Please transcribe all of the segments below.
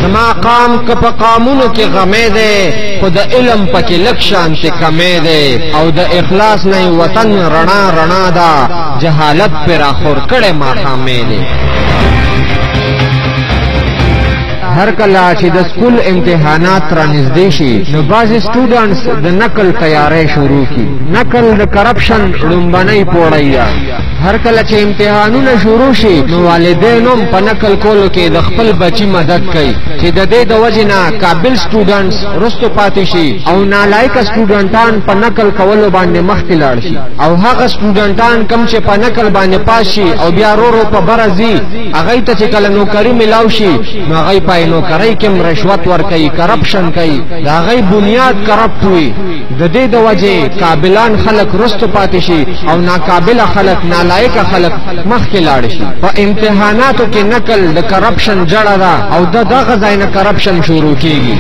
زما قام که په قامونو کې غمی دی، خو د علم پکې لږ شانتې کمی دی، او د اخلاص نه یې وطن رڼا رڼا ده، جهالت پرې راخور کړی ماښامی دی. هر کله چې د سکول امتحانات را نږدې شي، نو بعضې سټوډنټس د نقل تیاری شروع کړي. نقل د کرپشن ړومبنۍ پوړۍ ده. هر کله چې امتحانونه شروع شي، نو والدین هم په نقل کولو کې د خپل بچي مدد کوي، چې د دې د وجې نه قابل سټوډنټس وروستو پاتې شي او نالایقه سټوډنټان په نقل کولو باندې مخکې لاړ شي، او هغه سټوډنټان کوم چې په نقل باندې پاس شي او بیا رو رو په بره ځي، هغوی ته چې کله نوکري میلاو شي، نو هغوی په نوکرۍ کې هم رشوت ورکوي، کرپشن کوي، د هغوی بنیاد کرپټ وي. د دې د وجې قابلان خلک وروستو پاتې شي او ناقابله خلک، نالایقه خلک مخکې لاړ شي. په امتحاناتو کې نقل د کرپشن جړه ده، او د دغه ځای نه کرپشن شروع کیږي.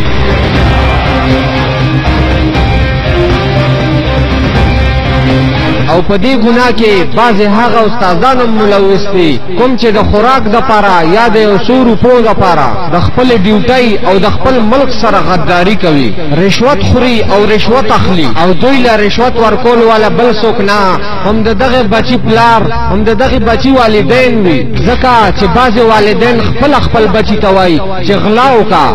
او په دې ګناه کې بعضې هغه استادان هم ملوث دي، کوم چې د خوراک دپاره یا د یو څو روپو دپاره د خپلې ډیوټۍ او د خپل ملک سره غداري کوي، رشوت خوري او رشوت اخلي، او دوی له رشوت ورکولو والا بل څوک نه، هم د دغه بچي پلار، هم د دغه بچي والدین وي. ځکه چې بعضې والدین خپله خپل بچي ته وایي چې غلا وکړه،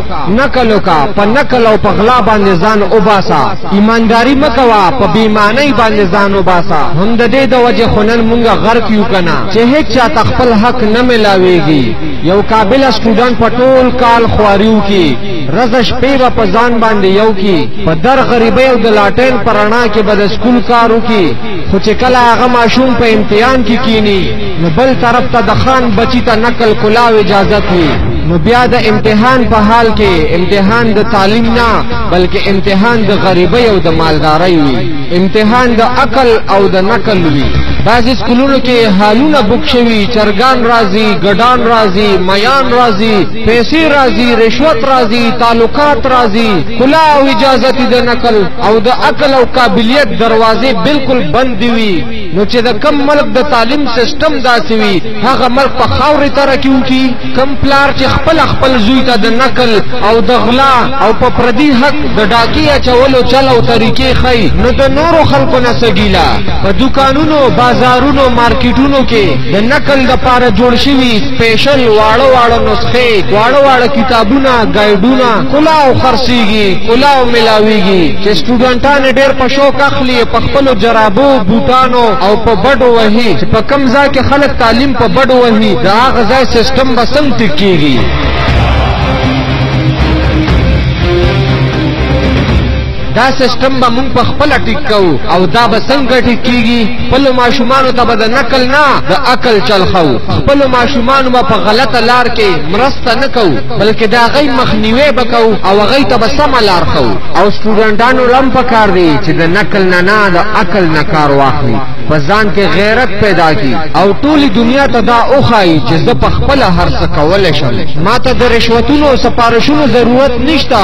نقل وکړه، په نقل او په غلا باندې ځان وباسه، ایمانداري مه کوه، په بې ایمانۍ باندې ځان وباسه. هم د دې د وجې خو نن مونږ غرق یو که نه، چې هیڅ چا ته خپل حق نه میلاویږي. یو قابله سټوډنټ په ټول کال خواري وکړي، ورځ شپې به په ځان باندې یو کړي، په در غریبۍ او د لاټین په رڼا کې به د سکول کار وکړي، خو چې کله هغه ماشوم په امتحان کې کینی، نو بل طرف ته د خان بچي ته نقل کلاو اجازت وي. نو بیا د امتحان په حال کې امتحان د تعلیم نه، بلکې امتحان د غریبۍ او د مالدارۍ وي، امتحان د عقل او د نقل وي. بعضې سکولونو کې حالونه بوک شوي، چرګان راځي، ګډان راځي، میان راځي، پیسې راځي، رشوت راځي، تعلقات راځي، کلا او اجازت د نقل او د عقل او قابلیت دروازې بالکل بندې وي. نو چې د کم ملک د تعلیم سیستم داسې وي، هغه ملک په خاورې ترقي وکړي. کم پلار چې خپل خپل زوی ته د نقل او د غلا او په پردي حق د ډاکې اچولو چل او طریقې ښیي، نو د نورو خلکو نه څه ګیله. په دوکانونو، بازارونو، مارکیټونو کې د نقل دپاره جوړ شوي سپیشل واړه واړه نسخې، واړه واړه کتابونه، ګایډونه کلاو خرڅېږي، کلاو میلاویږي، چې سټوډنټان ډېر په شوق اخلي، په خپلو جرابو، بوټانو او په بډو وهي. چې په کم ځای کې خلک تعلیم په بډو وهي، د هغه ځای سیستم به څنګه ټیک کېږي؟ دا سیستم به مونږ په خپله ټیک کوو، او دا به څنګه ټیک کیږي؟ خپلو ماشومانو ته به د نقل نه د عقل چل ښوو، خپلو ماشومانو به په غلطه لار کې مرسته نه کوو، بلکې د هغوی مخنیوی به کوو او هغوی ته به سمه لار ښوو. او سټوډنټانو له هم پکار دی چې د نقل نه نه، د عقل نه کار واخلي، په ځان کې غیرت پیدا کړي او ټولې دنیا ته دا وښایي چې زه په خپله هر څه کولی شم، ما ته د رشوتونو او سفارشونو ضرورت نشته،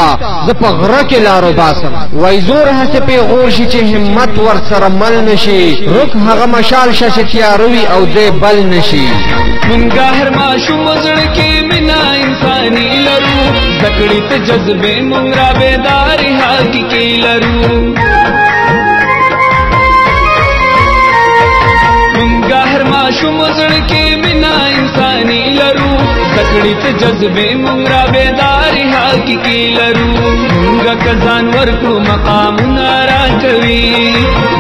زه په غره کې لار وباسم. وای زور هسې پیغور شي چې همت ورسره مل نشي، رک هغه مشال شه چې تیاره وي او دی بل نشي. مونږه هر ماشوم زړه کې مینه انساني لرو، زده کړې ته جذبې مونږ را بیداري حقیقي لرو. مونږه هر ماشوم زړه کې مینه انساني لرو، زده کړې ته جذبې مونږ را بیداري حقیقي لرو. مونږه که ځان ورکړو مقامونه راکوي،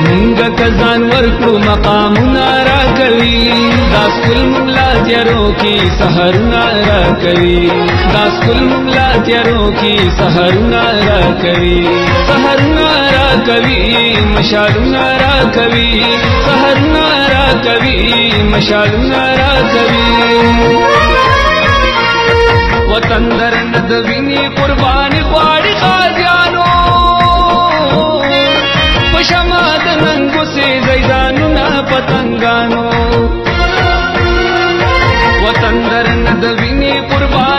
مونږه که ځان ورکړو مقامونه راکوي، دا سکول مونږ لا تیارو کې سحرونه راکوي، دا سکول مونږ لا تیارو کې سحرونه راکوي، سحرونه راکوي، مشالونه راکوي، سحرونه راکوي، مشالونه راکوي. وطن در نه د وینې قرباني غواړي غازیانو، په شمع د ننګو سېزئ ځانونه پتنګانو. وطن در نه د وینې قرباني